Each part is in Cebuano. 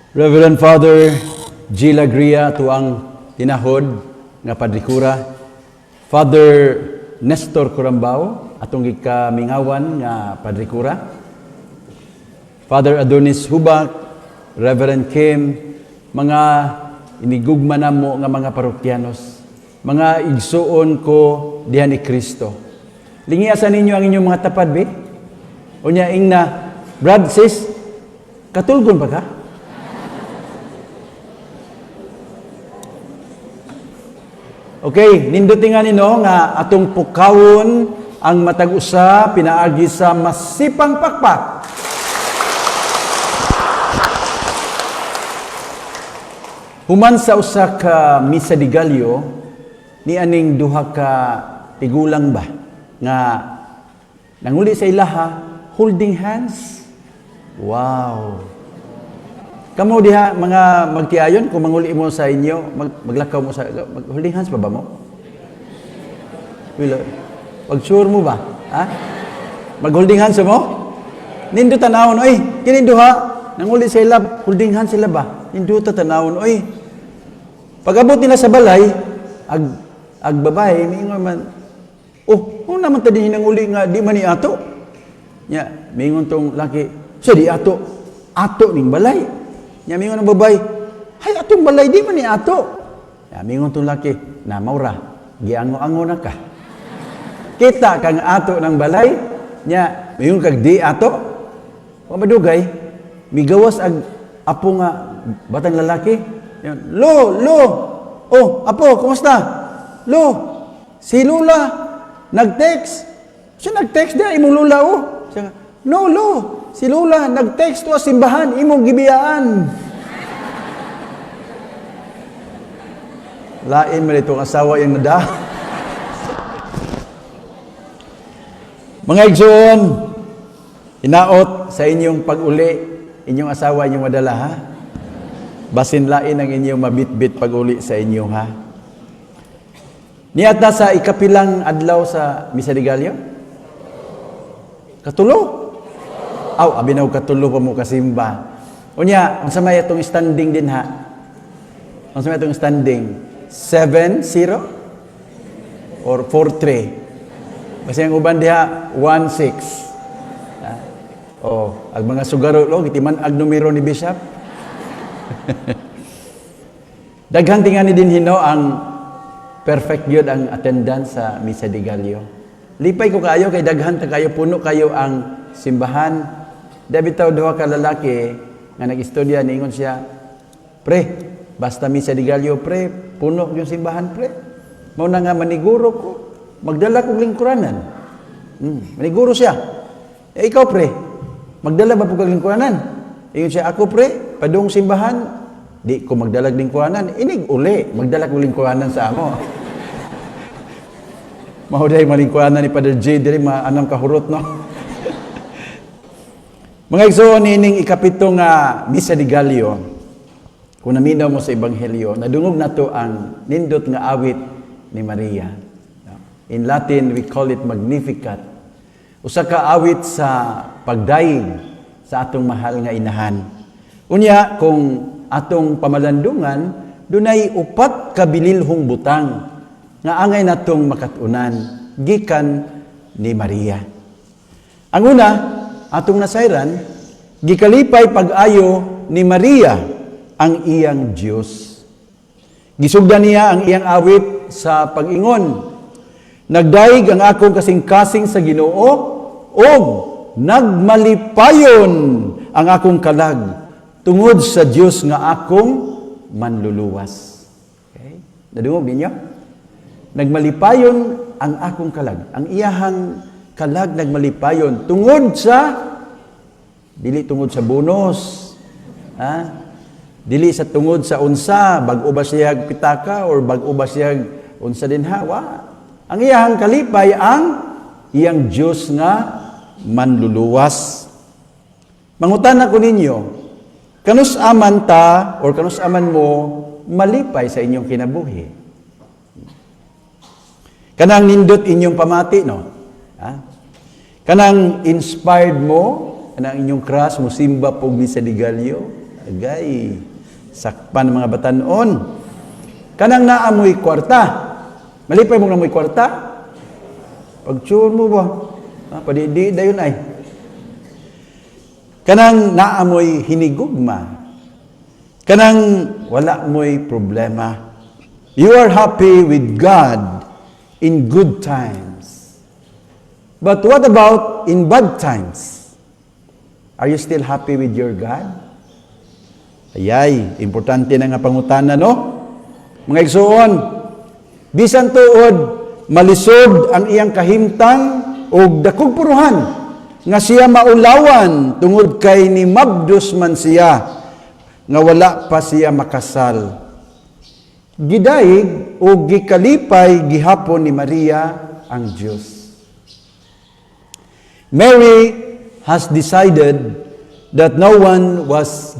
Reverend Father G. Lagria, tuang tinahod nga Padre Kura, Father Nestor Curambao, atong gikamingawan nga Padre Kura, Father Adonis Hubak, Reverend Kim, mga inigugma namo nga mga parokyanos, mga igsuon ko diha ni Kristo. Lingia sa ninyo ang inyong mga tapad, be? Unya ingna, "Brad, sis, katulgon ba ka?" Okay, nindutin nga nino nga atong pukawon ang matag usa pinaagi sa masipang pakpak. Human sa usa ka misa de Gallo, ni aning duha ka tigulang ba nga nanguli sa ilaha, holding hands. Wow. Kamo diha mga magtiayon, kung manguli mo sa inyo, maglakaw mo sa mag, holding hands pa ba mo? Wala. Pag sure mo ba? Ha? Mag holding hands mo? Nindot tanawon oy, kini duha nanguli sa ila, holding hands sila ba? Nindot tanawon oy. Pag-abot nila sa balay, ag babae miingon man, "Oh, kung naman ta din nanguli nga di man ni ato." Nya, miingon tong laki, "So di ato, ato ning balay." Nya mingon ang babae, "Hay, atong balay, di man ni ato." Nya mingon tong laki, "Na maura, giango-ango na ka. Kita kang ato ng balay, nya mingon kag di ato." Wa madugay, migawas ag apo nga batang lalaki. Yan, "Lo, lo, oh, apo, kumusta? Lo, si Lula, nag-text." "Siya nag-text diya, imong Lula, oh." Siya nga, "No, lo, si Lula, nag-text to simbahan, imong gibiyaan." Lain man itong asawa yung nada. Mga igsoon, hinaot sa inyong pag-uli, inyong asawa inyong madala, ha? Basin lain ang inyong mabitbit pag-uli sa inyo, ha? Niata sa ikapilang adlaw sa Misa de Gallo? Katulo? Aw, abinaw katulo pa mo kasimba. Unya, unsa may atong standing din ha? Unsa may atong standing? 7-0 or 4-3? Kasi ang uban diha 1-6. Oh, ang mga sugaro lo gitiman ag numero ni Bishop. Daghan tingani din hino ang perfect gyud ang attendance sa Misa de Gallo. Lipay ko kaayo kay daghan ta kayo, puno kayo ang simbahan. Di bitaw duha ka lalaki nga nag-istorya, niingon siya, "Pre, basta Misa de Gallo, pre, puno yung simbahan, pre. Mao na nga maniguro ko, magdala kog lingkuranan." Maniguro siya. "Eh, ikaw, pre, magdala ba po kag lingkuranan?" Ingon siya, "Ako, pre, padung simbahan, di ko magdala og lingkuranan. Inig uli, magdala kog lingkuranan sa amo." Mao day malingkuranan ni Father J diri, maanam kahurot, no. Mga igsoon, ining ikapito nga Misa de Gallo, kung naminaw mo sa Ebanghelyo, nadungog nato ang nindot nga awit ni Maria. In Latin, we call it Magnificat. Usa ka awit sa pagdayeg sa atong mahal nga inahan. Unya, kung atong pamalandungan, dunay upat ka bililhong butang nga angay natong makatunan gikan ni Maria. Ang una, atong nasayran, gikalipay pag-ayo ni Maria ang iyang Dios. Gisugdan niya ang iyang awit sa pag-ingon, "Nagdayeg ang akong kasing-kasing sa Ginoo ug nagmalipayon ang akong kalag tungod sa Dios nga akong manluluwas." Okay? Nadungog ninyo? Nagmalipayon ang akong kalag. Ang iyahang kalag nagmalipayon tungod sa, dili tungod sa bonus. Ha? Dili sa tungod sa unsa, bag-o ba siya pitaka or bag-o ba siya unsa din ha? Wa. Ang iyahang kalipay ang iyang Diyos nga manluluwas. Mangutana ko ninyo, kanus aman ta or kanus aman mo malipay sa inyong kinabuhi? Kanang nindot inyong pamati, no? Ha? Kanang inspired mo, kanang inyong crush, mo simba pog Misa de Gallo. Agay, sakpan mga batanon. Kanang naa moy kwarta. Malipay mo naa moy kwarta? Pag-sure mo ba? Ha, padidi dayon ay. Kanang naa moy hinigugma. Kanang wala mo'y problema. You are happy with God in good times. But what about in bad times? Are you still happy with your God? Ayay, importante na nga pangutana, no? Mga igsuon, bisan tuod, malisod ang iyang kahimtang og dakog puruhan nga siya maulawan tungod kay ni mabdos man siya nga wala pa siya makasal. Gidayeg o gikalipay gihapon ni Maria ang Dios. Mary has decided that no one was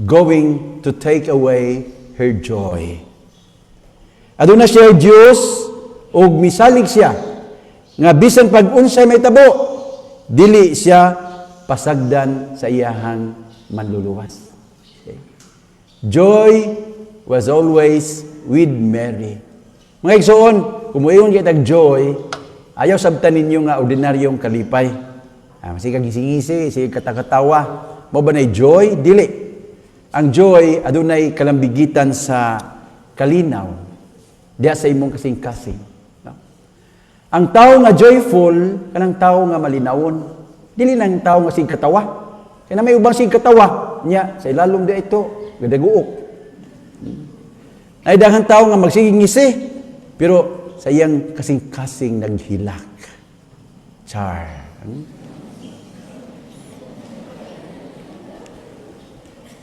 going to take away her joy. Aduna siya Diyos ug misalig siya nga bisan pag unsay mahitabo, dili siya pasagdan sa iyahang manluluwas. Okay. Joy was always with Mary. Mga igsoon, kung moingon kitag joy, ayaw sabtan ninyo nga ordinaryong kalipay. Ah, sige gisingisi, sige katakatawa. Mao ba na joy? Dili. Ang joy adunay kalambigitan sa kalinaw diya sa imong kasing-kasing. No? Ang tao nga joyful, kanang tao nga malinawon. Dili nang tao nga sige katawa. Kaya na may ubang sige katawa, nya sa ilalom di ito, gadaguok. Ay daghang tao nga magsiging ngisi, pero sa iyang kasing-kasing naghilak. Char.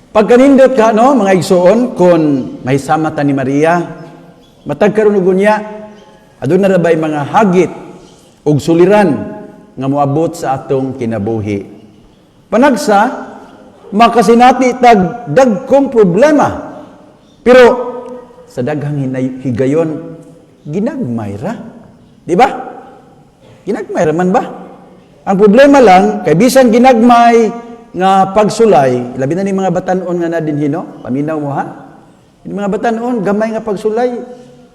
Pagkanindot ka, no, mga igsoon, kung may sama ta ni Maria, matag karon og unya, aduna ra bay mga hagit ug suliran nga moabot sa atong kinabuhi. Panagsa, makasinati tag dagkong problema. Pero sa daghang higayon, ginagmay ra. Di ba? Ginagmay ra man ba? Ang problema lang, kay bisan ginagmay nga pagsulay, labi na ni mga batanon nga na dinhi, no? Paminaw mo ha? Yung mga batanon, gamay nga pagsulay,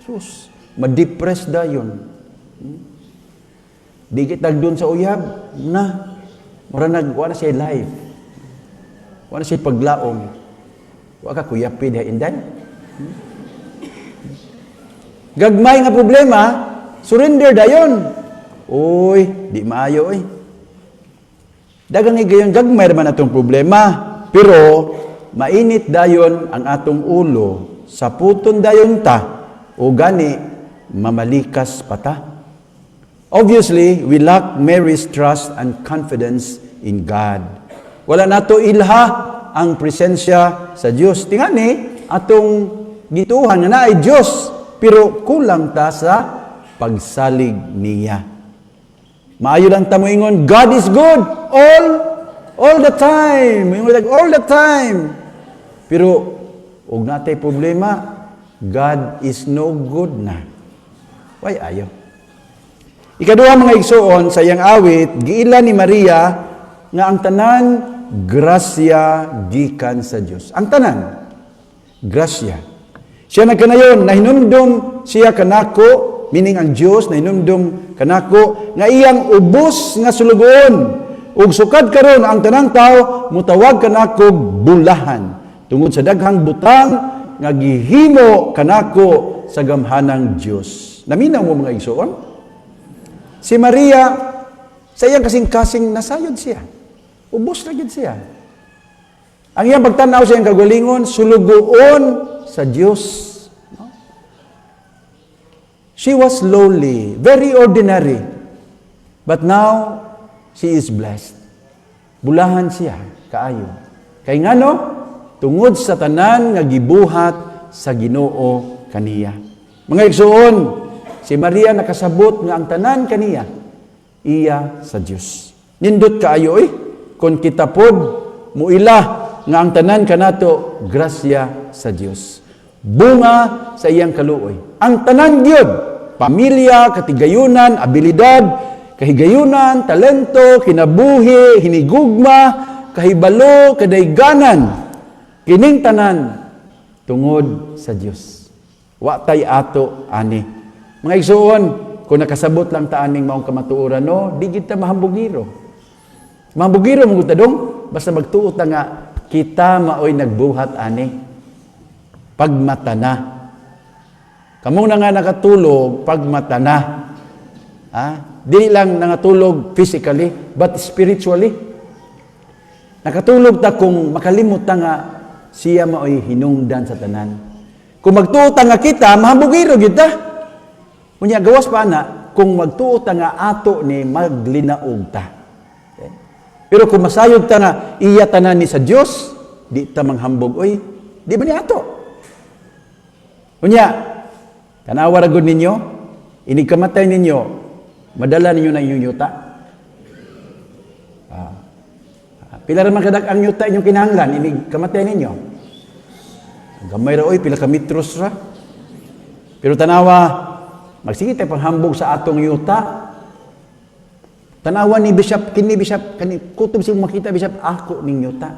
sus, ma-depress dayon. Di kitag doon sa uyab, na, mura nag, wala siya life. Wala siya paglaom. Wa ka kuyapi diha inday. Gagmay nga problema, surrender dayon. Uy, di maayo oy. Daghang higayon gagmay man atong problema, pero mainit dayon ang atong ulo, saputon dayon ta o gani mamalikas pa ta. Obviously, we lack Mary's trust and confidence in God. Wala nato ilha ang presensya sa Dios. Tingani, atong gituhan nga naay Dios, pero kulang ta sa pagsalig niya. Maayo lang ta moingon, "God is good all the time." Moingon like all the time. Pero og natay problema, God is no good na. Way ayo. Ikaduha, mga igsuon, sa iyang awit, giila ni Maria nga ang tanan grasya gikan sa Dios. Ang tanan grasya. Siya nagkanayon, nahinumdum siya kanako, meaning ang Dios nahinumdum kanako nga iyang ubos nga sulugoon. Ug sukad karon ang tanang tao mutawag kanako bulahan tungod sa daghang butang nga gihimo kanako sa gamhanang Dios. Naminaw mo, mga igsoon? Si Maria sa iyang kasing-kasing nasayod siya. Ubos na gid siya. Ang iyang pagtanaw sa iyang kagalingon, sulugoon sa Dios. No? She was lowly, very ordinary. But now, she is blessed. Bulahan siya, kaayo. Kay ngano? Tungod sa tanan nga gibuhat sa Ginoo kaniya. Mga igsuon, si Maria nakasabot nga ang tanan kaniya iya sa Dios. Nindot kaayo eh, kung kita pod muila nga ang tanan kanato grasya sa Dios. Bunga sa iyang kaluoy. Ang tanan gyud, pamilya, katigayunan, abilidad, kahigayunan, talento, kinabuhi, hinigugma, kahibalo, kadayganan. Kining tanan tungod sa Dios. Wa tay ato ani. Mga igsuon, kung nakasabot lang ta aning maong kamatuoran, no, di kita mahambugiro. Mahambugiro mo ta dong, basta magtuo ta nga kita maoy nagbuhat ani. Pagmata na. Kamo na nga nakatulog, pagmata na. Ah, dili lang nangatulog physically, but spiritually. Nakatulog ta kung makalimot ta nga siya maoy hinungdan sa tanan. Kung magtuo ta nga kita, mahambugiro gyud ta. Unya gawas pa na, kung magtuo ta nga ato ni, maglinaog ta. Okay? Pero kung masayod ta nga iya tanan ni sa Dios, di ta manghambog, oy, di ba ni ato? Unya, tanawa ra gud ninyo, inig kamatay ninyo, madala ninyo na inyong yuta. Ah. Pila ra man kadak ang yuta inyong kinahanglan, inig kamatay ninyo? Gamay ra oy, pila ka metros ra. Pero tanawa, magsige tayo panghambog sa atong yuta. Tanawa ni Bishop, kini Bishop, kani kutob siyang makita Bishop, ako ning yuta.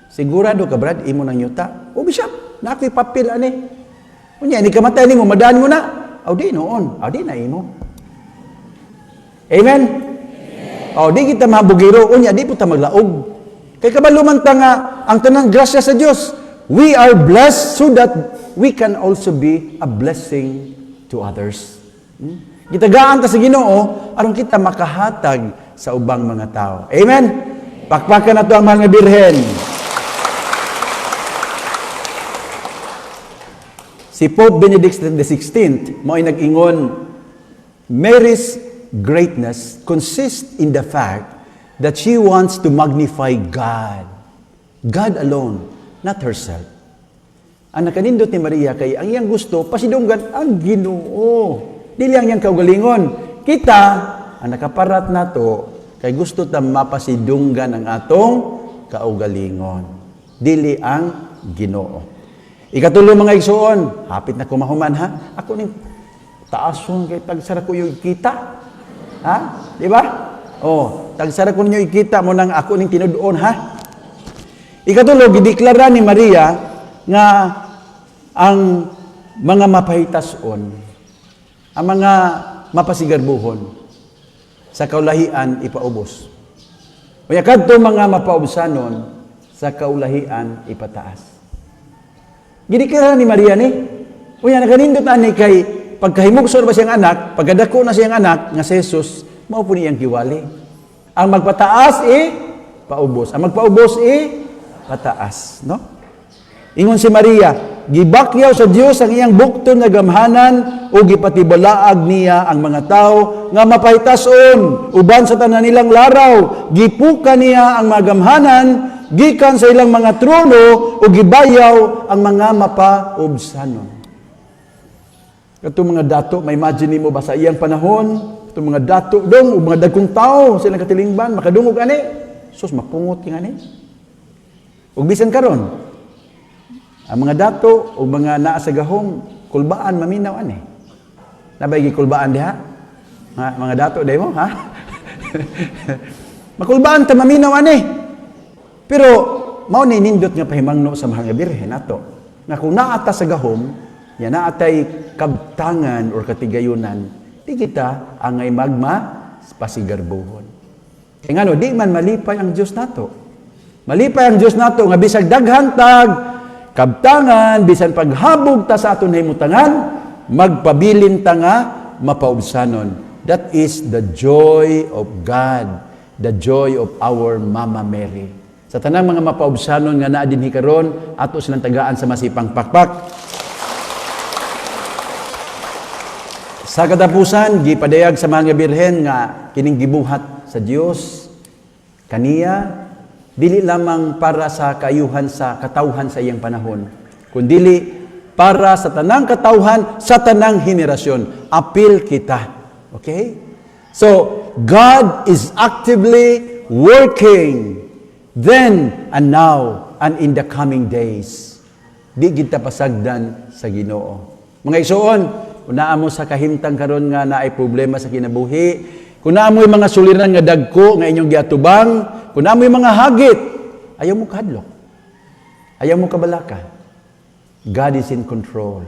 Sigurado ka, Brad, imo nang yuta? O Bishop, na ako'y papel ani. Unya, ni kamatay nimo, madaan mo na. Aw di noon, aw di na imo. Amen? Oh, di kita mabugiro, unya di po ta maglaog. Kay kabalo man ta nga ang tanang grasya sa Dios. We are blessed so that we can also be a blessing to others. Gitagaan ta sa Ginoo aron kita makahatag sa ubang mga tao. Amen. Pakpakan nato ang mahal nga Birhen. Si Pope Benedict XVI mao'y nag-ingon, "Mary's greatness consists in the fact that she wants to magnify God. God alone, not herself." Ang nakanindot ni Maria kay ang iyang gusto pasidunggan ang Ginoo. Dili ang iyang kaugalingon. Kita ang nakaparat nato kay gusto ta mapasidunggan ang atong kaugalingon. Dili ang Ginoo. Ikatulo, mga igsuon, hapit na kumahuman ha. Ako ning taason kay tagsara ko yung kita. Ha? Di ba? Oh, tagsara ko ninyo ikita mo nang ako ning tinud-on ha. Ikatulo, gideklara ni Maria nga ang mga mapahitason, ang mga mapasigarbuhon sa kaulahian ipaubos. Unya kadto mga mapaubsanon sa kaulahian ipataas. Gideklara ni Maria ni. Unya nakanindot ani kay pagkahimugso ba siyang anak, pagkadako na siyang anak nga si Jesus, mao po niyang giwali. Ang magpataas i paubos, ang magpaubos i pataas, no? Ingon si Maria, gibakyaw sa Dios ang iyang bukton nga gamhanan ug gipatibalaag niya ang mga tao nga mapahitason uban sa tanan nilang laraw. Gipuka niya ang mga gamhanan gikan sa ilang mga trono ug gibayaw ang mga mapaubsanon. Katong mga dato, ma-imagine nimo ba sa iyang panahon, katong mga dato dong, ug mga dagkong tao, silang katilingban, makadungog ani, sus, mapungot king ani. Ug bisan karon, ang mga dato o mga naa sa gahom, kulbaan maminaw ani. Nabay gikulbaan diha? Ha, mga dato day mo, ha? Makulbaan ta maminaw ani. Pero mao ni nindot nga pahimangno sa mahal nga Birhen ato. Nga kung naa ta sa gahom, ya naa tay kabtangan or katigayunan, di kita angay magma pasigarbuhon. Kay ngano di man malipay ang Dios nato. Malipay ang Dios nato nga bisag daghan tag kabtangan, bisan paghabog ta sa aton nahimutangan, magpabilin ta nga mapaubsanon. That is the joy of God, the joy of our Mama Mary. Sa tanang mga mapaubsanon nga naa dinhi karon, ato silang tagaan sa masipang pakpak. Sa katapusan, gipadayag sa mga birhen nga kining gibuhat sa Dios kaniya dili lamang para sa kaayuhan sa katawhan sa iyang panahon, kundili para sa tanang katawhan sa tanang henerasyon. Apil kita. Okay? So, God is actively working then and now and in the coming days. Di kita pasagdan sa Ginoo. Mga igsoon, kung naa mo sa kahimtang karon nga naay problema sa kinabuhi, kung naa mo'y mga suliran nga dagko nga inyong giatubang, kung naa mo'y mga hagit, ayaw mo kahadlok. Ayaw mo kabalaka. God is in control.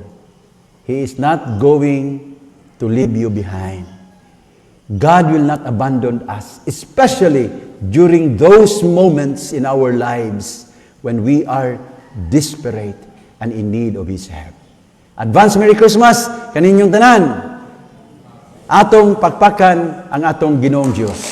He is not going to leave you behind. God will not abandon us, especially during those moments in our lives when we are desperate and in need of His help. Advance Merry Christmas kaninyong tanan. Atong pakpakan ang atong Ginoong Dios.